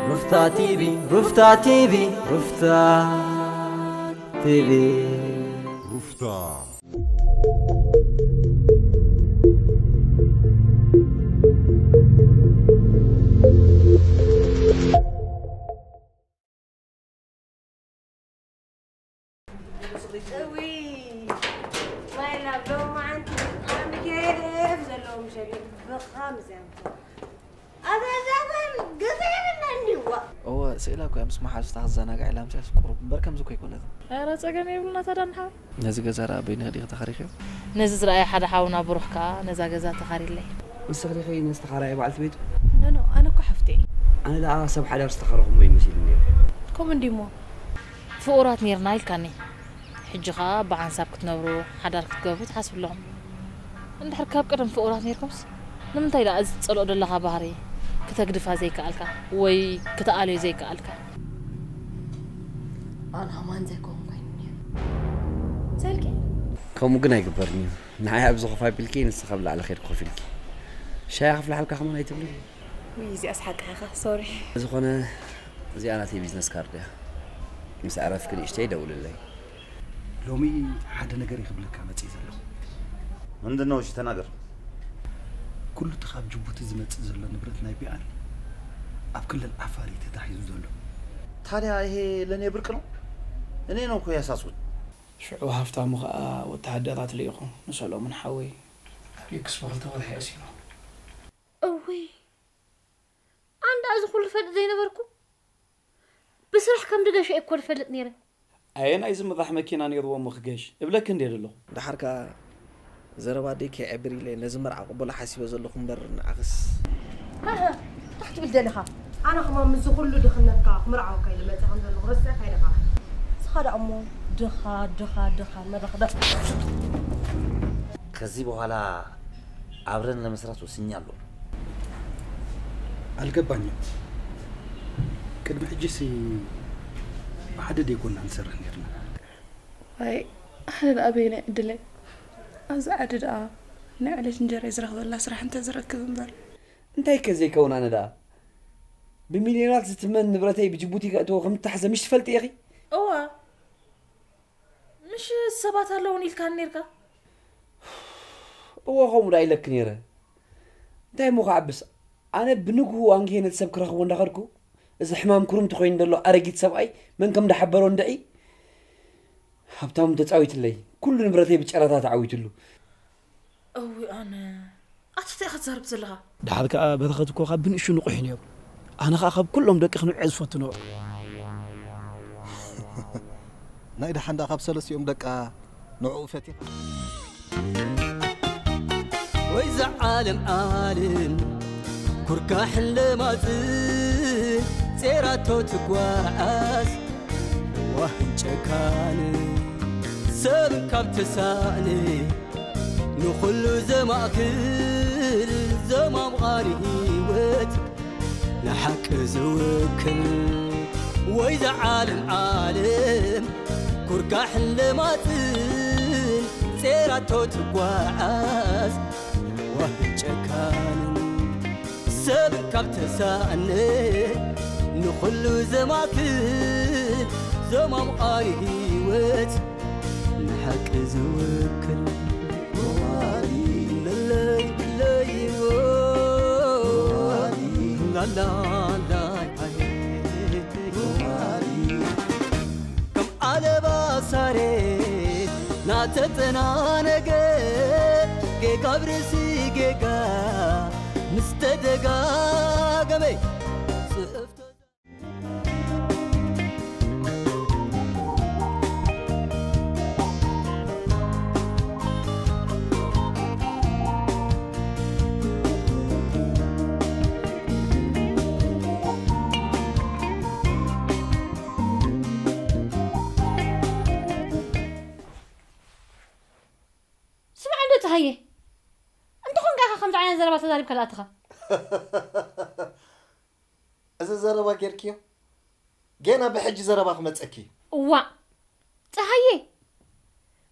ሩፍታ ቲቪ፣ ሩፍታ ቲቪ፣ ሩፍታ ቲቪ። ሩፍታ። እውይ፣ ማይ ናብ ሎማዓንቲ ብጣዕሚ ኬፍ ዘለዎም ሸሚት ብኻምዚ ኣምፅኦ። ኣዛዛብን ግዜ የብልናን ድዩ? እወ፣ ስኢላ እኮ እያ ምስ መሓዙታ ክትዘናጋዕ ኢላ ኣምስያስ ቁሩብ እምበር ከምዚ እኮ ኣይኮነትን። ኧረ ጸገም የብልና ታዲያ ንሓው። ነዚ ገዛ ደኣ በይንኺ ዲኺ ተኻሪኽዮ? ነዚ ዝረኣየ ሓደ ሓውና ብሩኽ ከኣ ነዛ ገዛ ተኻርየለይ። ንስኺ ዲኺ ነዚ ተኻራያይ በዓልቲ ቤቱ? ኖ፣ ኖ፣ ኣነ እኮ ሓፍቲ እየ። ኣነ ደኣ ሰብ ሓዳር ዝተኻረኹሞ እዩ መሲሉኒ ነይሩ። ከምኡ እንድዩ እሞ። ፍቑራት ኔርና ኢልካኒ። ሕጂ ኸኣ ብሓንሳብ ክትነብሩ፣ ሓዳር ክትገብሩ ትሓስቡ ኣለኹም። እንድሕር ካብ ቀደም ፍቑራት ኔርኩምስ፣ ንምንታይ ደኣ እዚ ትጸልኦ ዘለኻ ባህሪ ክተግድፋ ዘይከኣልካ ወይ ክትኣልዮ ዘይከኣልካ? ኣነ ከማን ዘይከውን ኮይኑ ነይሩ። ዘልኪ? ከምኡ ግን ኣይግበርን እዩ። ንዓይ ኣብ ዝኸፍ ኣቢልኪ፣ ንስኺ ኣብ ላዕሊ ኬድኪ ኮፍ ኢልኪ። ሻሂ ከፍልሓልካ ከማን ኣይትብልን? ውይ፣ እዚኣስ ሓቅኻ ኢኻ፣ ሶሪ። ዝኾነ፣ እዚኣ ናተይ ቢዝነስ ካርድ እያ። ምስ ኣዕረፍኪ ንእሽተይ ደውልለይ። ሎሚ ሓደ ነገር እየ ክብለካ መፅእ ዘለኹ። ምንድን ነው? እሺ፣ ተናገር። ኩሉ እቲ ካብ ጅቡቲ ዝመፅእ ዘሎ ንብረት ናይ ቢኣል ኣብ ክልል ዓፋር እዩ ተታሒዙ ዘሎ። ታዲያ ይሄ ለእኔ ብርቅ ነው? እኔ ነው እኮ ያሳስቡኝ። ሽዑ ሃፍታሙ ኸኣ ወተሃደራት ልኢኹ ንሰሎሙን ሓወይ ኣብ ኤክስፖ ክልተ ወርሒ ኣሲሩ። እውይ፣ ኣንዳ እዚ ኩሉ ፈልጥ ዘይነበርኩ? ብስራሕ ከም ድገሸ እኮ ዝፈልጥ ነይረ። ኣየናይ ዝምራሕ መኪና ነይርዎ እሞ ክገሽ? እብለኪ እንድየ ዘለኹ። ደሓር ከኣ ዘረባ ኣደይ ከይዕብር ኢለ ነዚ መርዓ ቅበሎ ሓሲበ ዘለኹ እምበር ንዓኽስ። ሃሃ፣ እንታይ ክትብል ደሊኻ? ኣነ ከማን ምስዚ ኩሉ ድኽነትካ ክምርዓወካ ኢለ መጺኣ ከም ዘለኹ ረሲዕካ ኢለኻ። ንስኻ ደኣ እሞ ድኻ፣ ድኻ፣ ድኻ፣ መረኽደኽ። ከዚህ በኋላ አብረን ለመስራት ወስኛለሁ። አልገባኝም። ቅድሚ ሕጂሲ ብሓደ ደይ ኮና ንሰርሕ ነርና? ዋይ፣ ኣነ ደኣ በየናይ ዕድለይ? ኣብዚ ዓዲ ደኣ ናይ ዕለት እንጀራይ ዝረኽበላ ስራሕ እንተዝረክብ እምበር። እንታይ ከ ዘይከውን ኣነ ደኣ? ብሚልዮናት ዝትመን ንብረተይ ብጅቡቲ ከእትዎ ከም እተሓዘ ምሽ ትፈልጢ ኢኺ? እዋ፣ ምሽ ሰባት ኣለውን ኢልካኒ ኔርካ? እወ፣ ከምኡ ደኣ ኢለኪ ኔረ። እንታይ እሞ ክዓብስ? ኣነ ብንግሁ ኣንጊሄ ነቲ ሰብ ክረኽቦ እንዳኸድኩ፣ እዚ ሕማም ኩርምቲ ኮይኑ ዘሎ ኣረጊት ሰብኣይ መን ከም ደሓበሮ እንድዒ፣ ሃብታሙ ተጻዊትለይ። ኩሉ ንብረተይ ብጨረታ ተዓዊትሉ። እዊ ኣነ። ኣታ እንታይ ኢኻ ትዛረብ ዘለኻ? ደሓር ከኣ በረኸት እኮ ካብ ብንእሽቱ ንቑሕ እዩ ነይሩ። ኣነ ኸኣ ካብ ኩሎም ደቂ ክንውዕ ዝፈቱ ነበርኩ። ናይ ደሓን ደኣ ካብ ሰለስቲኦም ደቃ ንዕኡ ፈቲኻ? ወይ እዛ ዓለም ዓለም ኩርካሕን ለማጽን ጼራቶ ትጓዓዝ ዋህን ጨካን ሰብን ካብ ተሳእነ ንኹሉ ዘማእክል ዘማምቓሪ ህይወት ንሓቂ ዝውክል ወይ እዛ ዓለም ዓለም ኩርካሕን ለማጽን ጼራቶ ትጓዓዝ ዋህን ጨካንን ሰብ ካብ ተሳእነ ንኹሉ ዘማክል ዘማምቓሪ ህይወት ንሓቂ ዝውክል ለለይ ለይዎ ላላላይ ኣየ ከም ዓለባ ሳሬት ናተጠናነገ ጌጋ ብርእሲ ጌጋ ምስ ተደጋገመ ጽሑፍ ስማዕ እንዶ ፀሃየ፣ እንተኾንካ ኢኻ ከምዚ ዓይነት ዘረባ ተዛሪብካ ዝኣተኻ። እዚ ዘረባ ጌርክዮ? ጌና ብሕጂ ዘረባ ክመፀኪ እዩ። እዋእ ፀሃየ፣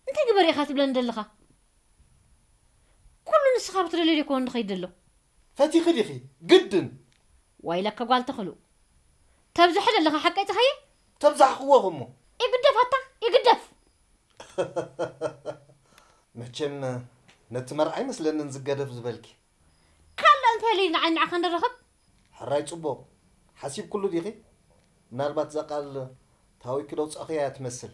እንታይ ግበር ኢኻ ትብለኒ ዘለኻ? ኩሉ ንስኻ ብትደልዮ ዘይኮነ ዝኸይድ ዘሎ። ፈቲኺ ዲኺ? ግድን። ዋይለከ ጓል ተኽሉ፣ ተብዝሖ ዘለኻ ሓቀይ ፀሃየ? ተብዛሕኽዎ እሞ። ይግደፍ ኣታ፣ ይግደፍ። መቸም ነቲ መርዓ ኣይመስለንን ዝገደፍ ዝበልኪ። ካልእ እንታይ ኢሉ ንዓይ ንዓኻ ንረኽብ? ሕራይ ጽቡቕ። ሓሲብኩሉ ዲኺ? ምናልባት እዛ ቃል ታዊኪ ዶ ጸኽያ እያ ትመስል።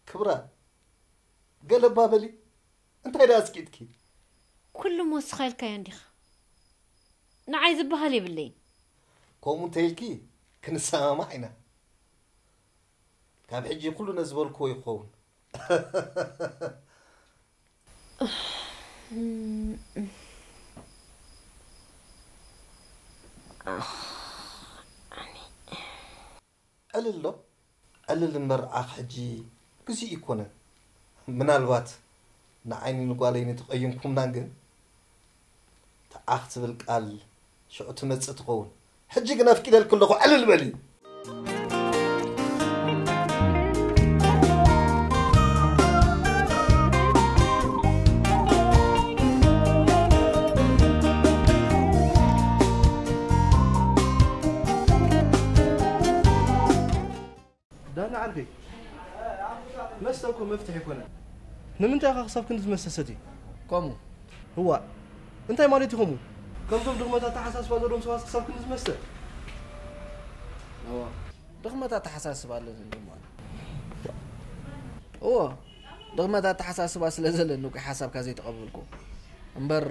ክብራ፣ ገለ እባ በሊ። እንታይ ደኣ ኣስቂጥኪ? ኩሉ እሞ ንስኻ ኢልካዮ እንዲኻ። ንዓይ ዝበሃል የብለይን። ከምኡ እንተ ኢልኪ ክንሰማማዕ ኢና። ካብ ሕጂ ኩሉ ነዚ ዝበልክዎ ይኸውን። ዕልል ዶ? ዕልል እምበር ዓኽ ሕጂ ግዚኡ ኣይኮነን። ምናልባት ንዓይኒ ንጓለይኒ ተቐይምኩምናን ግን እቲ ዓኽ ትብል ቃል ሽዑ ትመጽእ ትኸውን። ሕጂ ግን ኣፍቂደልኪ ኣለኹ፣ ዕልል በሊ። ዳና ዓርከይ፣ መስተ እኮ መፍትሒ ኣይኮነን። ንምንታይ ኢኻ ክሳብ ክንድዚ መስተ ሰትዩ? ከምኡ? እዋእ፣ እንታይ ማለት እዩ ከምኡ? ከምቶም ድኽመት ኣተሓሳስባ ዘለዎም ሰባት ክሳብ ክንድዚ መስተ? እዋ፣ ድኽመት ኣተሓሳስባ ኣለኒ እንዶ እሞ። እዎ፣ ድኽመት ኣተሓሳስባ ስለ ዘለኒ እኮ ሓሳብካ ዘይተቐበልኩ። እምበር፣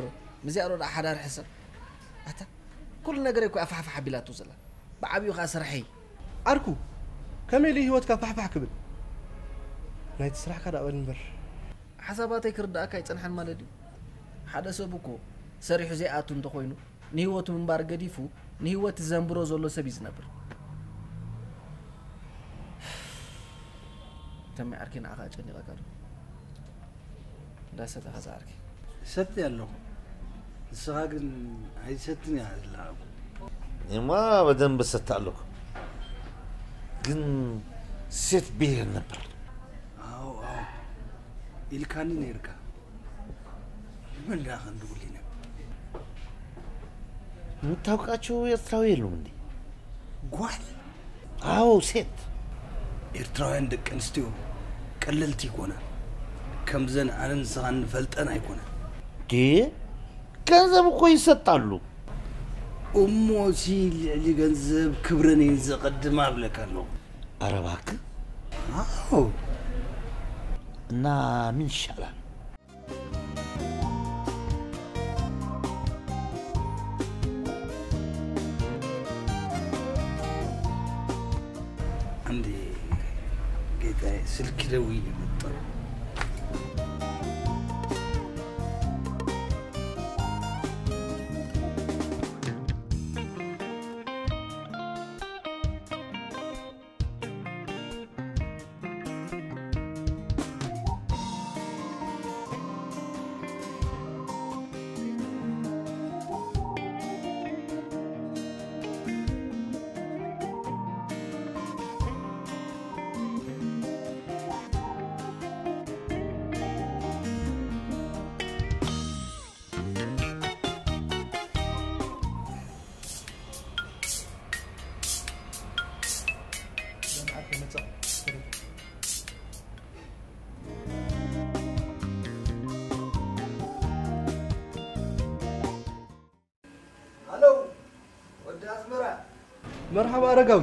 ምስዚኣ ዶ ደኣ ሓዳር ሕሰብ? ኣታ፣ ኩሉ ነገረይ እኮ ኣፋሕፋሕ ኣቢላቶ ዘላ። ብዓብዩ ኸኣ ስርሐይ። ዓርኩ፣ ከመይ ኢሉ ህይወትካ ፋሕፋሕ ክብል? ናይቲ ስራሕካ ደኣ በል እምበር። ሓሳባተይ ክርድኣካ ኣይጸንሐን ማለት ድዩ? ሓደ ሰብ እኮ ሰሪሑ ዘይኣቱ እንተኾይኑ፣ ንህይወቱ ምንባር ገዲፉ፣ ንህይወት ዘንብሮ ዘሎ ሰብ እዩ ዝነብር። ተመይ ዓርከይ ንዓኻ ኣጨኒቐካ ዶ? እንዳሰተኻ ዝዓርከይ። ሰቲ ኣለኹ። ንስኻ ግን ኣይትሰትን እያ ዘለኻ። እኔማ በደንብ እሰቲ ኣለኹ። ግን ሴት ብሄር ነበር። ኣዎ፣ ኣዎ። ኢልካኒ ነይርካ። ንመን ደኣ ክንድውል ኢና? የምታውቃቸው ኤርትራዊ የሉም እንዴ? ጓል? አዎ፣ ሴት። ኤርትራውያን ደቂ ኣንስትዮ ቀለልቲ ኣይኮናን። ከምዘን ኣነን ንስኻን ንፈልጠን ኣይኮናን። ዴ? ገንዘብ እኮ ይሰጣሉ። እሞ ሲ ልዕሊ ገንዘብ ክብረን እየን ዘቐድማ እብለካ ኣለኹ። ኧረ እባክህ። አዎ። እና ምን ይሻላል? አንዴ ጌታዬ፣ ስልክ ደውዬ መጣሁ። ሃሎ፣ ወዲ ኣስመራ። መርሓባ ኣረጋዊ፣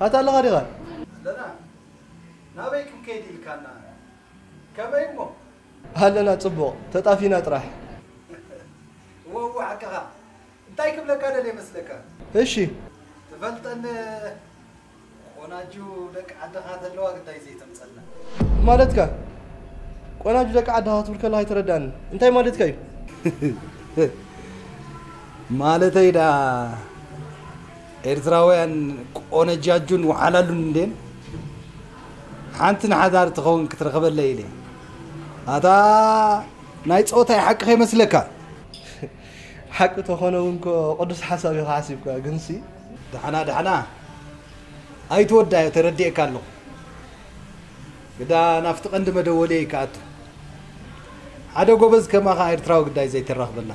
ኣታ ኣለኻ ዲኻ? ኣለና። ናበይ ክንከይድ ኢልካና? ከመይ እሞ? ኣለና ጽቡቕ፣ ተጣፊና ጥራሕ። እወ፣ እወ፣ ሓቅኻ። እንታይ ክብለካ ደልየ መስለካ? እሺ። ትፈልጠኒ ቆናጁ ደቂ ዓድኻ ዘለዋ ግዳይ ዘይተምጸልና። ማለትካ? ቆናጁ ደቂ ዓድኻ ክትብል ከለኻ ኣይተረዳእንን። እንታይ ማለትካ እዩ? ማለተይ ደኣ ኤርትራውያን ቆነጃጁን ወሓላሉን እንዴን ሓንቲ ንሓዳር ትኸውን ክትረኽበለይ ኢለ። ኣታ ናይ ጾታ ሓቂ ከይመስለካ። ሓቂ ተኾነ እውን እኮ ቅዱስ ሓሳብ ኢኻ ሓሲብካ፣ ግንሲ። ደሓና፣ ደሓና። ኣይትወዳዮ፣ ተረዲኤካ ኣለኹ። ግዳ ናብቲ ቀንዲ መደወልየይ ክኣቱ። ሓደ ጎበዝ ከማኻ ኤርትራዊ ግዳይ ዘይተራኽበና።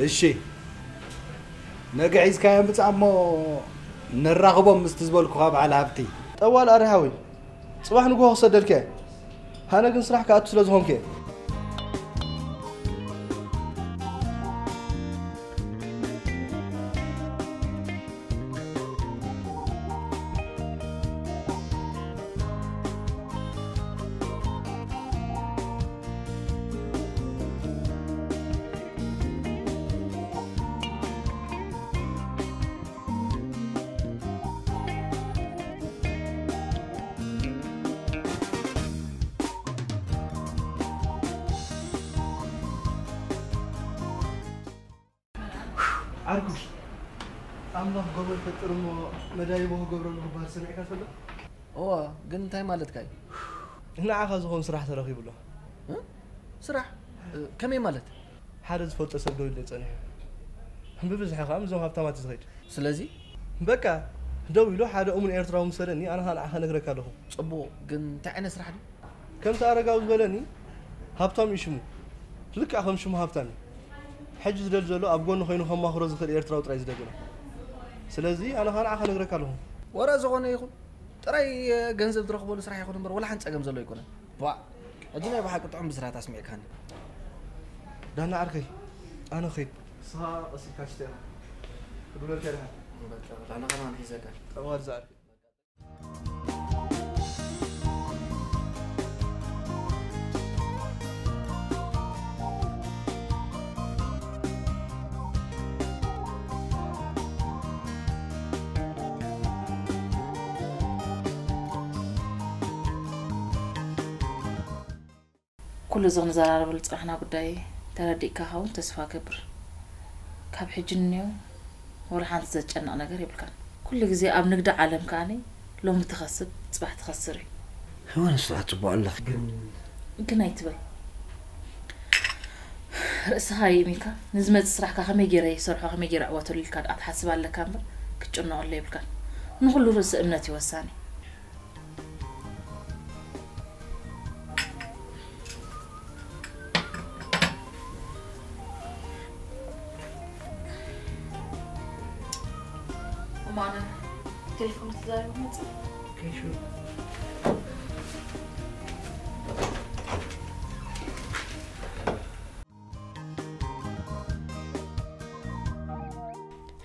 እሺ፣ ነገ ሒዝካዮ ምጻእ እሞ ነራኽቦም ምስቲ ዝበልኩኻ በዓል ሃብቲ። ጠዋል ኣሪ ሓወይ፣ ጽባሕ ንግሆ ክሰደልካ እየ። ኣነ ግን ስራሕ ክኣቱ ስለ ዝኾንኩ እየ። ዓርኩ፣ ኣምላኽ ጎቦ ይፈጥር እሞ መዳይቦ ክገብረሉ ክበሃል ሰሚዕካ ትፈልጥ? እወ፣ ግን እንታይ ማለትካ እዩ? ንዓኻ ዝኾን ስራሕ ተረኺቡ ኣሎ። እ? ስራሕ? እ፣ ከመይ ማለት? ሓደ ዝፈልጦ ሰብ ደዊሉ ጸኒሑ። ብብዝሒ ከኣ ምስዞም ሃብታማት እዩ ዝኸይድ። ስለዚ? በቃ፣ ደው ኢሉ ሓደ እሙን ኤርትራዊ ምስ በለኒ፣ ኣነ ከኣ ንዓኻ ነግረካ ኣለኹ። ጽቡቕ፣ ግን እንታይ ዓይነት ስራሕ ድዩ? ከምቲ ኣረጋዊ ዝበለኒ፣ ሃብታም እዩ ሽሙ። ልክዕ ከም ሽሙ ሃብታም እዩ። ሕጂ ዝደሊ ዘሎ ኣብ ጎኑ ኮይኑ ከማኽሮ ዝኽእል ኤርትራዊ ጥራይ ዝደሊ ነው። ስለዚ ኣነ ከኣ ንዓኻ ነግረካ ኣለኹ። ወረ ዝኾነ ይኹን፣ ጥራይ ገንዘብ ትረኽበሉ ስራሕ ይኹን እምበር፣ ወላ ሓንቲ ጸገም ዘሎ ኣይኮነን። ቧእ! ሕጂ ናይ ብሓቂ ጥዑም ብስራት ኣስሚዕካኒ። ዳና ዓርከይ፣ ኣነ ኸይድ። ንስኻ ቀስ ኢልካ ሽተ ኢኻ። ክድውለልካ ድሓን። በቃ፣ ዳና ከማን ሒዘካ። ጠዋል ዝዓርከይ። ኩሉ እዚ ክንዘራረበሉ ዝጸናሕና ጉዳይ ተረዲእካ ኸውን ተስፋ እገብር። ካብ ሕጂ ንኔው ወላ ሓንቲ ዘጨንቕ ነገር የብልካን። ኩሉ ግዜ ኣብ ንግዲ ዓለም ከኣኒ ሎሚ ትኸስብ፣ ጽባሕ ትኸስር እዩ። ሄዋን፣ ንሱ ጽቡቕ ኣለኺ፣ ግን ግን ኣይትበል። ርእስኻ የእሚካ፣ ንዝመጽእ ስራሕካ ከመይ ገይረ ይሰርሖ፣ ከመይ ገይረ እዕወተሉ ኢልካ ደኣ ትሓስብ ኣለካ እምበር፣ ክትጭነቐሉ የብልካን። ንኹሉ ርእሲ እምነት እዩ ወሳኒ። እሞ ኣነ ቴሌፎን ክትዛረብ መጽእ። ኦኬ፣ ሹር።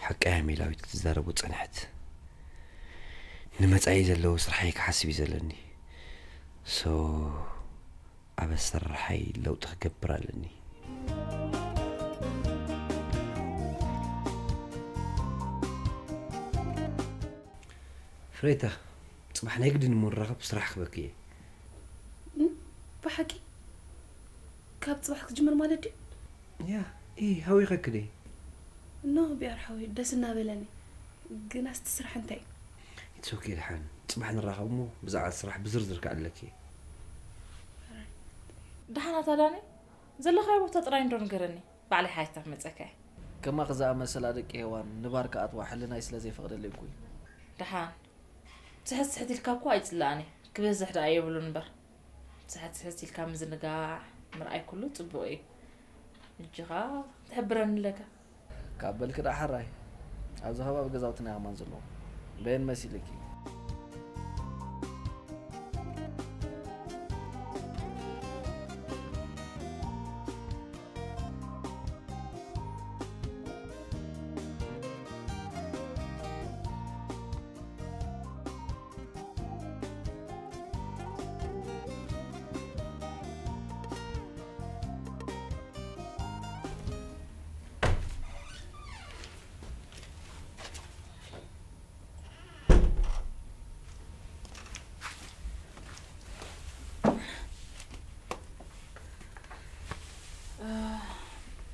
ሓቃ እያ ሜላዊት ክትዛረቡ ጸንሐት። ንመጻኢ ዘለዎ ስርሓይ ክሓስብ እዩ ዘለኒ። ሶ፣ ኣብ ኣሰራርሓይ ለውጢ ክገብር ኣለኒ። ፍሬታ፣ ጽባሕ ናይ ግድን እሞ ንራኸብ፣ ስራሕ ክበኪ እየ። እም፣ ብሓቂ? ካብ ጽባሕ ክጅምር ማለት ድዩ? ያ፣ ኢ፣ ሃዊኸኪ ድየ? ኖ፣ ቢኣር ሓወይ፣ ደስ እናበለኒ። ግን ኣስቲ ስራሕ እንታይ እዩ? ኢትስ ኦኬ፣ ደሓን። ጽባሕ ንራኸብ እሞ ብዛዕባ ስራሕ ብዝርዝር ክኣለኪ እየ። ደሓን ኣታ ዳኒ፣ ዘለኻዮ ቦታ ጥራይ እንዶ ንገረኒ። ባዕለይ ሓቲተ ክመጸካ እየ። ከማኺ ዝኣመሰላ ደቂ ሄዋን ንባር ክኣትዋ ሕልናይ ስለ ዘይፈቕደለይ እኮ እዩ። ደሓን። ትሕት ትሕት ኢልካ እኮ ኣይጽላእን እዩ። ክበዝሕ ደኣ የብሉን እምበር። ትሕት ትሕት ኢልካ ምዝንጋዕ፣ ምርኣይ ኩሉ ጽቡቕ እዩ። ሕጂ ኸኣ ትሕብረኒ ኣለካ። ካብ በልኪ ደኣ ሕራይ። ኣብዚ ከባቢ ገዛውትና ከማን ዘለዉ። በየን መሲልኪ?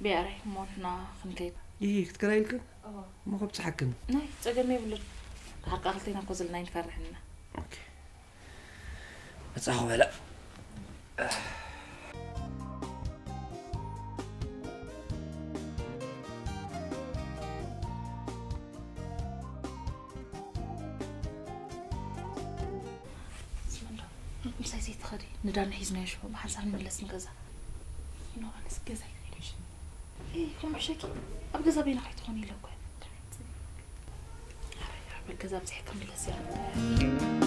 ቢኣረይ እሞ ንሕና ክንከይድ። ይሂ ክትከራ ኢልክን? እዎ። እሞ ከብጽሓክን? ናይ ጸገም የብሉን። ድሓር ከኣ ክልቴና እኮ ዘለና ኣይንፈርሕን ኢና። ኦኬ። መጻኹ በላ። ምሳይ ዘይትኸዲ ንዳና ሒዝናዮ ሽዑ ብሓንሳብ ንመለስ ንገዛ። ኖ፣ ኣነስ ገዛ ይኸይድ። እይ፣ ከምሕሸኪ ኣብ ገዛ በይና ከይትኾኒ ኢለ እኮ። ኣብ ገዛ ብዝሕ ክምለስ እያ።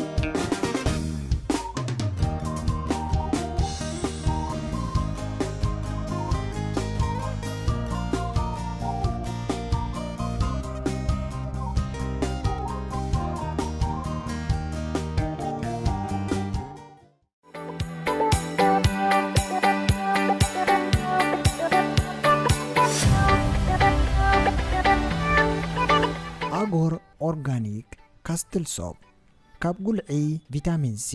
ኣጎር ኦርጋኒክ ካስትል ሶፕ ካብ ጉልዒ፣ ቪታሚን ሲ፣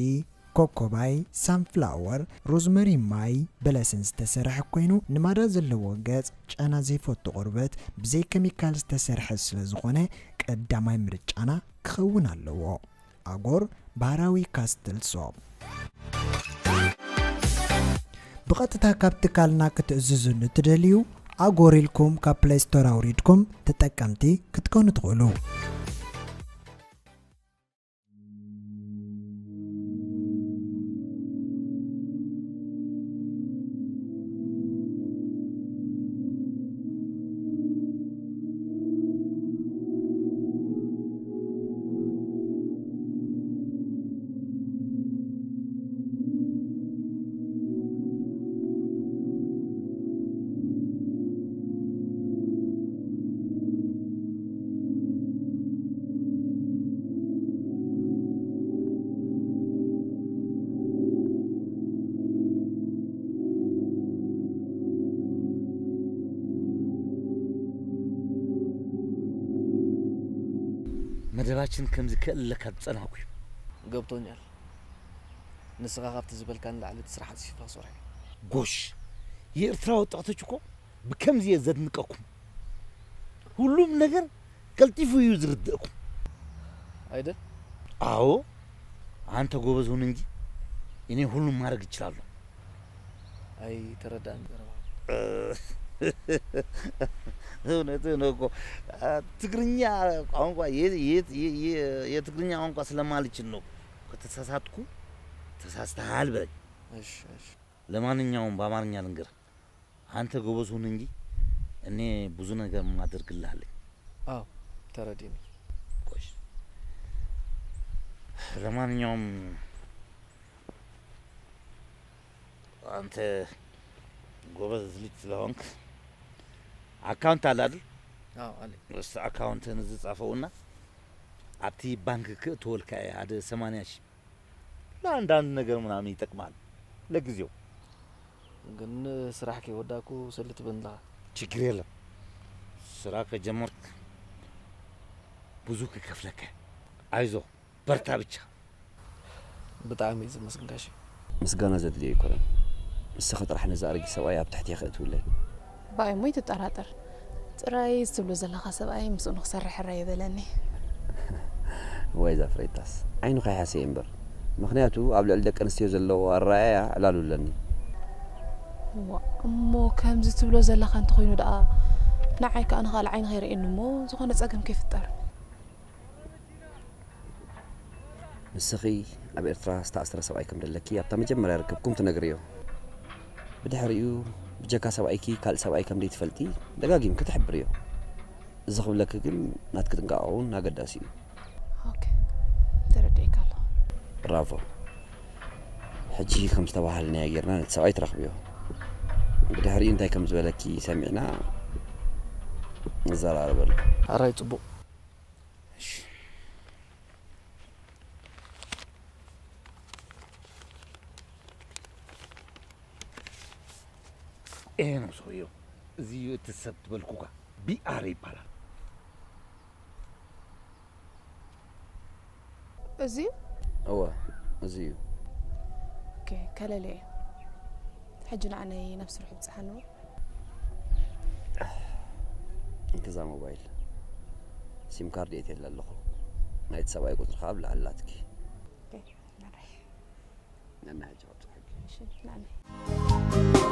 ኮኮባይ፣ ሳንፍላወር፣ ሮዝመሪ፣ ማይ፣ በለስን ዝተሰርሐ ኮይኑ ንማዳ ዘለዎ ገጽ፣ ጨና ዘይፈቱ ቆርበት፣ ብዘይ ኬሚካል ዝተሰርሐ ስለ ዝኾነ ቀዳማይ ምርጫና ክኸውን ኣለዎ። ኣጎር ባህራዊ ካስትል ሶፕ። ብቐጥታ ካብ ትካልና ክትእዝዙ ንትደልዩ፣ ኣጎር ኢልኩም ካብ ፕለይ ስቶር ኣውሪድኩም ተጠቀምቲ ክትኮኑ ትኽእሉ። መደባችን ከምዚ ከእለካ ዝጸናሕኩ እዩ። ገብቶኛል። ንስኻ ካብቲ ዝበልካ ንላዕሊ እቲ ስራሕ ኣጽፊፍካ ክትሰርሖ እዩ። ጎሽ፣ የኤርትራ ወጣቶች እኮ ብከምዚ እየ ዘድንቀኩም። ሁሉም ነገር ቀልጢፉ እዩ ዝርድእኩም። አይደል? አዎ፣ አንተ ጎበዝ ሁን እንጂ እኔ ሁሉም ማድረግ እችላለሁ። አይ ተረዳን ዘረባ። እውነትህ ነው እኮ። ትግርኛ ቋንቋ የ- የ- የ- የ- የትግርኛ ቋንቋ ስለማልችል ነው። ከተሳሳትኩ ተሳስተሃል በለኝ። እሺ እሺ። ለማንኛውም በአማርኛ ልንገር። አንተ ጎበዝ ሁን እንጂ እኔ ብዙ ነገር ማደርግልሃለኝ። አዎ ተረዲኒ። ቆይ ለማንኛውም አንተ ጎበዝ ልጅ ስለሆንክ አካውንት አለ አይደል? አዎ አለ። እስ አካውንትን እዚህ ጻፈውና ኣብቲ ባንክ ክእትወልካ እየ ሓደ ሰማንያ ሺህ ለአንዳንድ ነገር ምናምን ይጠቅማል ለጊዜው። ግን ስራሕ ከይወዳኩ ሰልት በንላ። ችግር የለም። ስራ ከጀመርክ ብዙ ክከፍለከ። አይዞ በርታ ብቻ። ብጣዕሚ እዩ ዘመስግን ጋሽ። ምስጋና ዘድልዮ ኣይኮነን። ንስኺ ጥራሕ ነዚ ኣረጊት ሰብኣይ ኣብ ትሕቲ ከእትውለይ። ብኣይ እሞ ይትጠራጠር። ጥራይ እዚ ትብሎ ዘለኻ ሰብኣይ ምስኡ ንክሰርሕ ሕራይ ይበለኒ። ዋይ እዛ ፍሬታስ ዓይኑ ከይሓሰየ እምበር። ምኽንያቱ ኣብ ልዕሊ ደቂ ኣንስትዮ ዘለዎ ኣረኣእያ ዕላሉ ኣለኒ። እሞ ከምዚ ትብሎ ዘለኻ እንተኾይኑ ደኣ ንዓይ ከኣ ንኻልእ ዓይኒ ከይርእየኒ እሞ ዝኾነ ጸገም ከይፍጠር። ንስኺ ኣብ ኤርትራ ዝተኣስረ ሰብኣይ ከም ደለኪ ኣብታ መጀመርያ ርክብኩም ትነግርዮ። ብድሕሪኡ ብጀካ ሰብኣይኪ ካልእ ሰብኣይ ከም ደይትፈልጢ ደጋጊምኪ ትሕብርዮ። እዚ ክብለኪ ግን ናትኪ ጥንቃቐ እውን ኣገዳሲ እዩ። ኦኬ፣ ተረዲኤካ ኣለኹ። ብራቮ። ሕጂ ከም ዝተባሃልናዮ ጌርና ነቲ ሰብኣይ ትረኽብዮ። ብድሕሪኡ እንታይ ከም ዝበለኪ ሰሚዕና ንዘራረበሉ። ኣራይ ጽቡቕ። እሺ። ይሄ ነው ሰውየው። እዚህ እቲ ሰብ ትበልኩካ ቢአር ይባላል። እዚ እወ፣ እዚ እዩ። ኦኬ፣ ከለለ እየ። ሕጂ ንዓነይ ናብ ስርሑ ብጽሓ ንበል። እንክዛ ሞባይል ሲም ካርድ የትየላ ኣለኹ። ናይቲ ሰብኣይ ቁጽሪ ከዓ ኣብ ላዕሊ ኣላትኪ። ኦኬ፣ ናናይ። ናናይ ሕጂ ክብጽሓኪ። እሺ፣ ናናይ።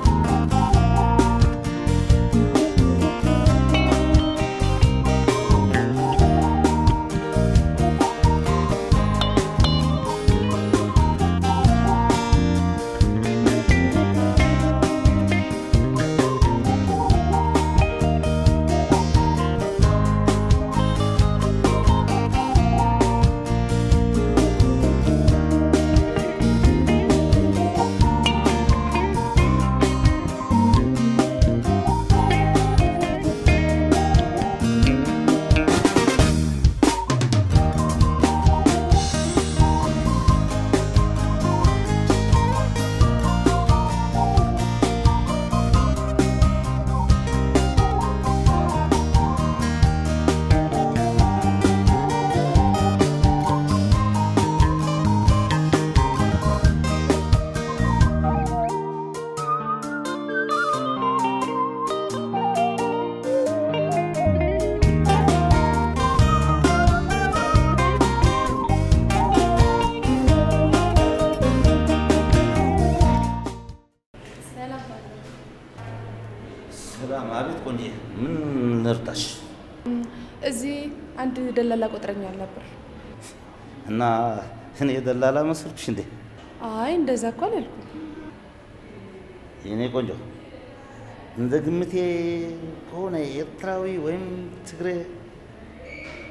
እዚህ አንድ ደላላ ቆጥረኛል ነበር። እና እኔ ደላላ መሰልኩሽ እንዴ? አይ እንደዛ እኮ አላልኩም። የኔ ቆንጆ፣ እንደ ግምቴ ከሆነ ኤርትራዊ ወይም ትግሬ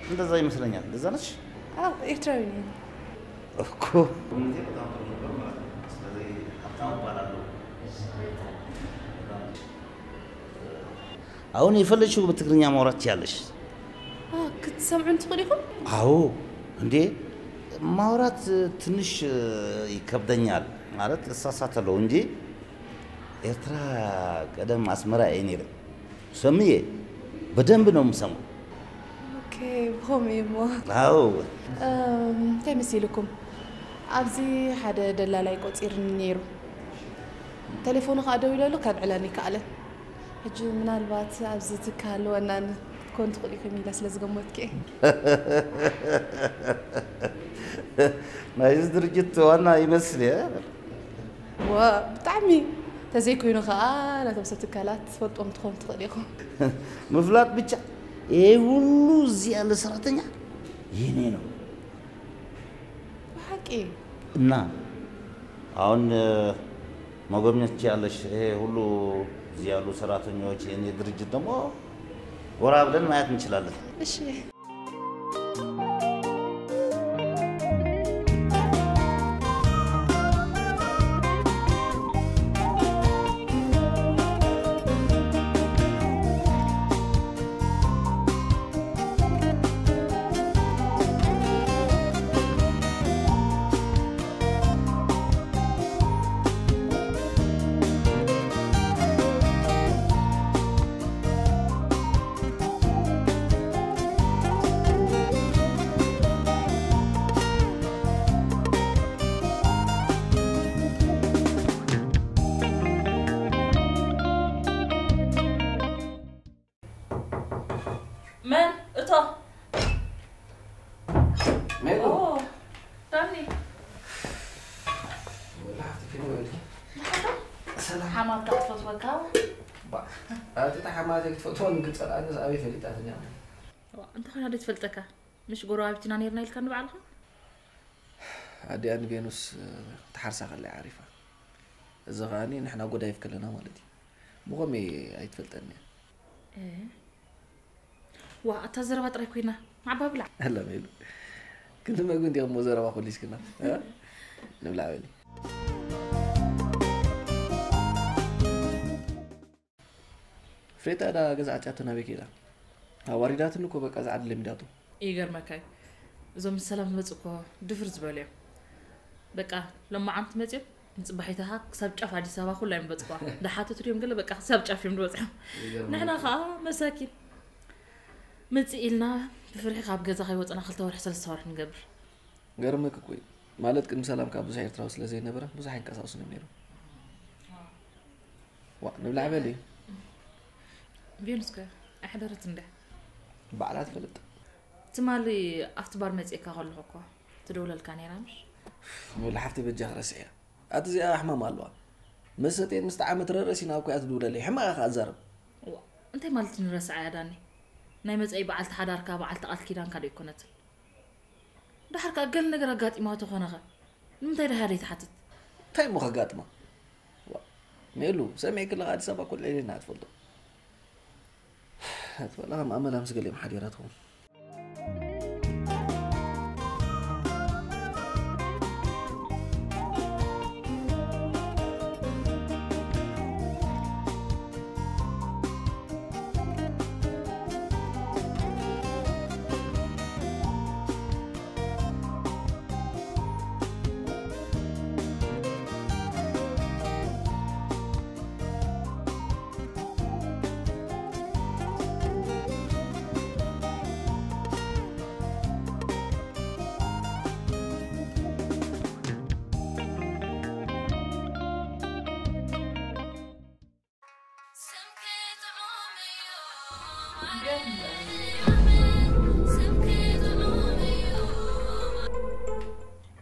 እንደዛ ይመስለኛል። እንደዛ ነች። አዎ ኤርትራዊ ነኝ። እኮ አሁን የፈለግሽው በትግርኛ ማውራት ትችያለሽ። ክትሰምዑን ትኽእሉ ኢኹም? አዎ እንዴ፣ ማውራት ትንሽ ይከብደኛል ማለት እሳሳተለው እንጂ ኤርትራ ቀደም አስመራ እየ ነይረ። ሰምየ በደንብ ነው የምሰማው። ኦኬ ብኸምኡ እሞ አዎ እንታይ መሲልኩም? ኣብዚ ሓደ ደላላይ ቆፂርኒ ነይሩ። ቴሌፎኑ ከዓ ደው ኢለሉ ከብዕለን ይከኣለን። ሕጂ ምናልባት ኣብዚ ትካል ወናን ክትኮን ትኽእሉ ኢኹም ኢለ ስለ ዝገመትኩ እየ። ናይዚ ድርጅት ዋና ይመስል እየ። ዋ ብጣዕሚ ተዘይኮይኑ ከዓ ነቶም ሰብ ትካላት ትፈልጦም ትኾኑ ትኽእል ኢኹም። ምፍላጥ ብቻ ይሄ ሁሉ እዚህ ያለ ሰራተኛ የኔ ነው። ብሓቂ እና አሁን መጎብኘት ትችያለሽ። ይሄ ሁሉ እዚህ ያሉ ሰራተኞች የኔ ድርጅት ደግሞ ጎራ ብለን ማየት እንችላለን። እሺ መን እቶ ሜሉ ኦ፣ ዳኒ ወላ ሓፍቲ ፊልም ወልኪ ሰላም ሓማትካ ክትፈትወካ ባ ኣቲ ሓማተይ ክትፈትወን ግጸልኣኒ ኣበይ ፈሊጣትኒ እንተኾይና ዶ ትፈልጠካ? ምሽ ጎረባብትና ነርና ኢልካ ንባዕልኻ? ኣዲኣ ንቬኑስ ትሓርሳ ከላ ዓሪፋ። እዚ ከኣኒ ንሕና ጎዳይፍ ከለና ማለት እዩ። ብኸመይ ኣይትፈልጠኒ እያ? ዋ ኣታ ዘረባ ጥራይ ኮይና ማዕባ ብላዕ። ኣላ ሜሉ ክንዲ መግቢ እንዲኹም ዘረባ ኩሊስክና እ? ንብላዕ በሊ። ፍሬታ ዳ ገዛ ዓጫቶ ናበይ ከይዳ? ኣዋሪዳትኒ እኮ በቃ ዝዓዲ ለሚዳቶ። ይገርመካ እዩ። እዞም ምስ ሰላም ዝመፁ እኮ ድፍር ዝበሉ እዮም። በቃ ሎማዓንቲ መፅዮም ንፅባሒትኻ ክሳብ ጫፍ ኣዲስ ኣበባ ኩላ እዮም በፅኳ። ዳሓተቱ ድዮም ገለ በቃ ክሳብ ጫፍ እዮም ዝበፅሖም። ንሕና ከዓ መሳኪን ምፅእ ኢልና ብፍርሒ ካብ ገዛ ከይወፅና ክልተ ወርሒ ሰለስተ ወርሒ ንገብር። ገርመክ እኮ እዩ። ማለት ቅድሚ ሰላም ከዓ ብዙሕ ኤርትራዊ ስለ ዘይነበረ ብዙሕ ኣይንቀሳቀሱን እዮም ነይሮም። ዋ ንብላዕ በሊ። ቬኑስ ከ ኣሕደረት እንደ ባዕላ ትፈልጥ። ትማሊ ኣብቲ ባር መፅእካ ከለኹ እኮ ትደውለልካ ነይራ ምሽ? ንብላ ሓፍቲ በጃ ክረስዕያ። ኣቲ እዚኣ ሕማም ኣለዋ። መሰጤን ምስ ጣዓመት ረረሲና እኮ እያ ትድውለለይ። ሕማቕ እያ ከኣ ትዛረብ። ዋ፣ እንታይ ማለት ንረስዓ እያ ዳኒ? ናይ መጸኢ በዓልቲ ሓዳርካ በዓልቲ ቃል ኪዳንካ ዶ ኣይኮነትን? ደሓር ከኣ ገለ ነገር ኣጋጢማ ተኾነ ኸ? ንምንታይ ደሃ ዘይትሓትት? እንታይ እሞ ከጋጥማ? ዋ፣ ሜሉ፣ ሰሚዕኪ ኣለኻ ኣዲስ ኣበባ እኮ ልዕሌና እያ ትፈልጦ። ኣቲ ዋላ ከም ኣመላ ምስ ገሊኦም ሓዲራ ትኸውን።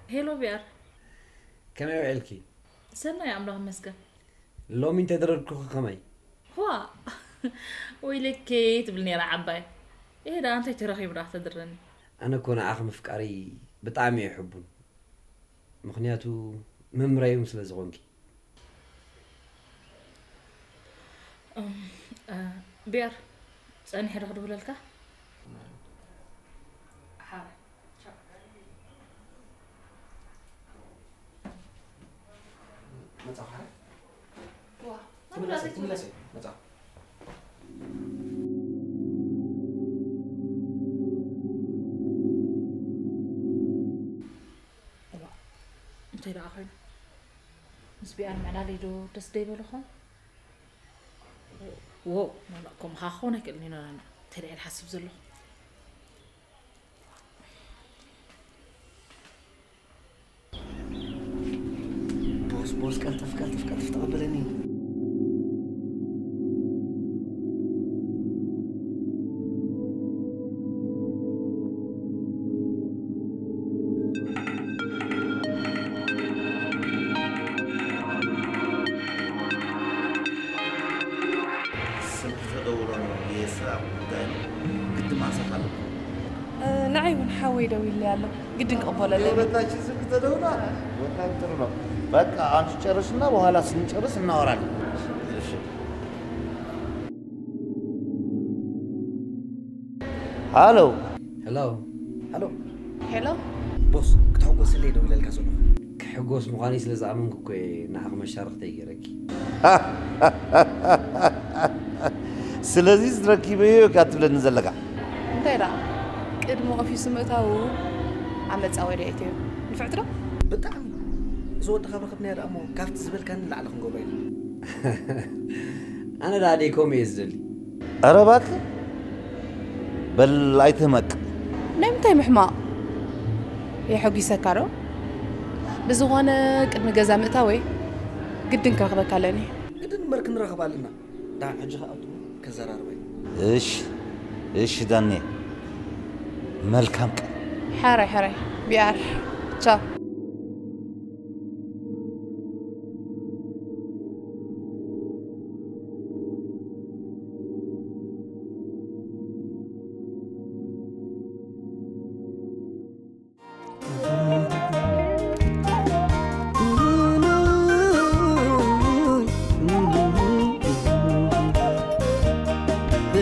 ሄሎ ቢኣር። ከመይ ውዒልኪ? ሰናይ ኣምላኽ ይመስገን። ሎሚ እንተደረድኩኺ ከመይ? ዋ ወይለኬ ትብል ነይራ ዓባይ። እየ ደኣ እንታይ ተረኺቡ ደኣ ተድረኒ? ኣነ እኮ ንዓኺ ምፍቃረይ ብጣዕሚ እየ ሕቡን። ምኽንያቱ መምረይውን ስለ ዝኾንኪ። እም፣ እ፣ ቢኣር፣ ጸኒሐ ዶ ክድውለልካ? ሓራይ። ቻው። መጻ ሓራይ? ዋ፣ ትምለሰ፣ ትምለሰ፣ መጻ። እዋ፣ እንታይ ደኣ ኮይኑ? ምስ ቢኣር ምዕላለይ ዶ ደስ ደይበሎ ኾን? ዎ፣ ኖ፣ ኖ፣ ከምኡ ኸዓ ክኾን ኣይክእልን እዩ፣ ኖ፣ ኖ፣ ኖ። እንታይ ደኣ ኢለ ሓስብ ዘለኹ? ቦስ፣ ቦስ፣ ቀልጥፍ፣ ቀልጥፍ፣ ቀልጥፍ፣ ተቐበለኒ። ስልኪ ተደውሎ ነው፣ የስራ ጉዳይ ነው። ግድ ማንሳት አለብን። እ፣ ንዓይ እውን ሓወይ ደዊሉለይ ኣሎ። ግድን ክቕበሎ ኣለኒ። የበታች ስልክ ተደውላ? በጣም ጥሩ ነው። በቃ አንቺ ጨርስና በኋላ ስንጨርስ እናወራለን። እሺ። ሃሎ። ሄሎ። ሃሎ። ሄሎ። ቦስ፣ ክትሕጎስለይ ደዊለልካ ዘለኹ። ክሕጎስ ምዃነይ ስለ ዝኣመንኩ እኮ እየ ንዓኺ መሻርኽተይ ገይረኪ። ስለዚ ዝረኪበዮ እካ ትብለኒ ዘለካ? እንታይ ደኣ? ቅድሚ ኦፊሱ ምእታዉ ኣብ መጻወድያ እትዮ። ንፍዕቲ ዶ? ብጣዕሚ። እዚ ወዲ ካብ ረኸብናዮ ደኣ እሞ ካብቲ ዝበልካኒ ንላዕሊ ክንገብሮ ኢና። ኣነ ደኣ ደይ ከምኡ እየ ዝደሊ። ኧረ እባክህ፣ በል ኣይትህመቅ። ናይ ምንታይ ምሕማቕ? የሐጒሰካ ዶ? ብዝኾነ ቅድሚ ገዛ ምእታወይ ግድን ክረኽበካ ኣለኒ። ግድን እምበር ክንራኸብ ኣለና። ደሓን ሕጂ ከኣ ኣቱ ከዘራርበይ። እሺ፣ እሺ ዳኔ። መልካም ቀን። ሕራይ፣ ሕራይ። ቢኣር። ቻው።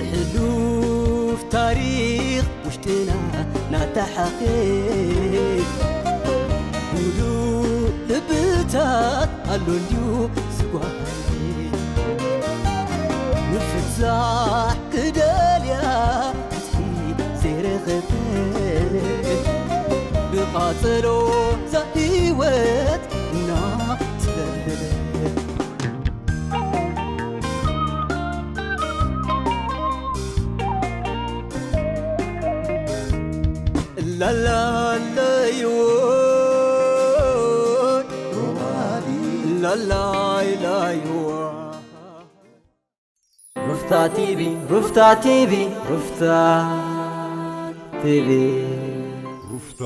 ብሕሉፍ ታሪኽ ውሽጥና ናተሓኼ ሙሉእ ልብታት ኣሎ እንድዩ ዝጓሃየ። ምፍታሕ ክደልያ ፍትሒ ዘይረኸበት ብቓጸሎ እዛ ህይወት እናተበለለት። ላላላይዎ፣ ላላይላይዎ። ሩፍታ ቲቪ፣ ሩፍታ ቲቪ፣ ሩፍታ ቲቪ። ሩፍታ።